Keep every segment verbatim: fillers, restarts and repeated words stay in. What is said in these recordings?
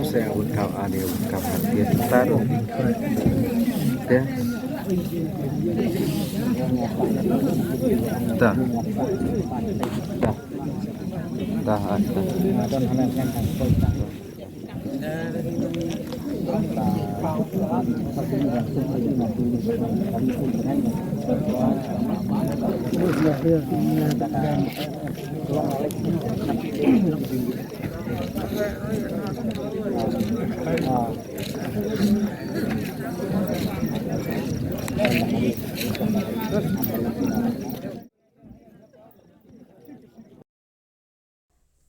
Saya buka ada buka hati taruh. Ya. Dah. Dah. Dah ada.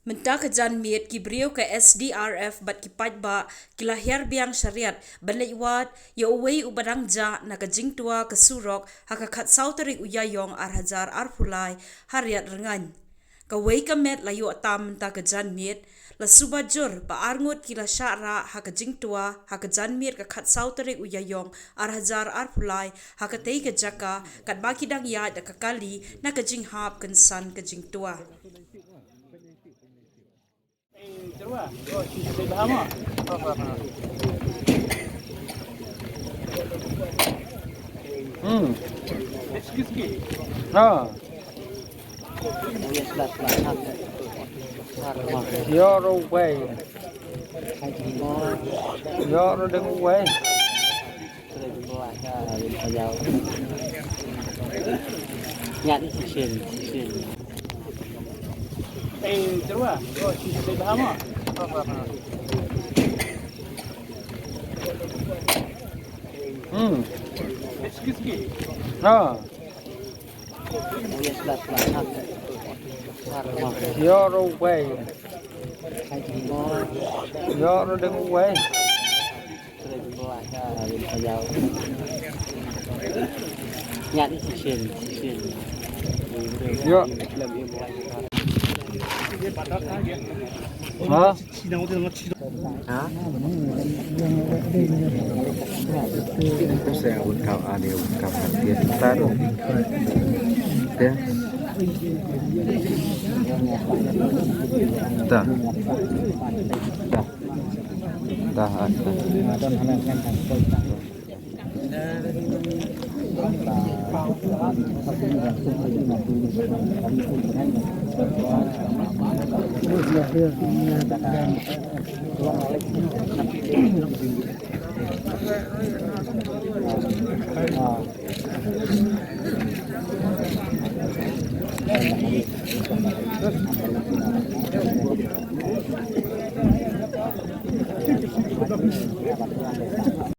Mynta ka janmiet ki briew ka S D R F bad ki paidbah ki la hiar biang sha Riat ban leit wad ïa uwei uba dang jah na ka jingtwa ka surok ha ka khatsaw tarik u Ïaïong ar hajar arphew lai ha Riat Rngaiñ. Kawei ka met la ïoh tam mynta ka janmiet, la suba jur ba arngut ki la shah rah ha ka jingtwa ha ka janmiet ka khatsaw tarik u Ïaïong ar hajar arphew lai ha katei ka jaka, katba ki dang ïaid da ka kali na ka jinghap kynsan ka jingtwa. Hmm. Ha. Ïoh ruh wei. Ïoh ruh dang wei. Hmm. Ha. Ïoh ruh wei. Ïoh ruh dang wei. Ïoh. Ha?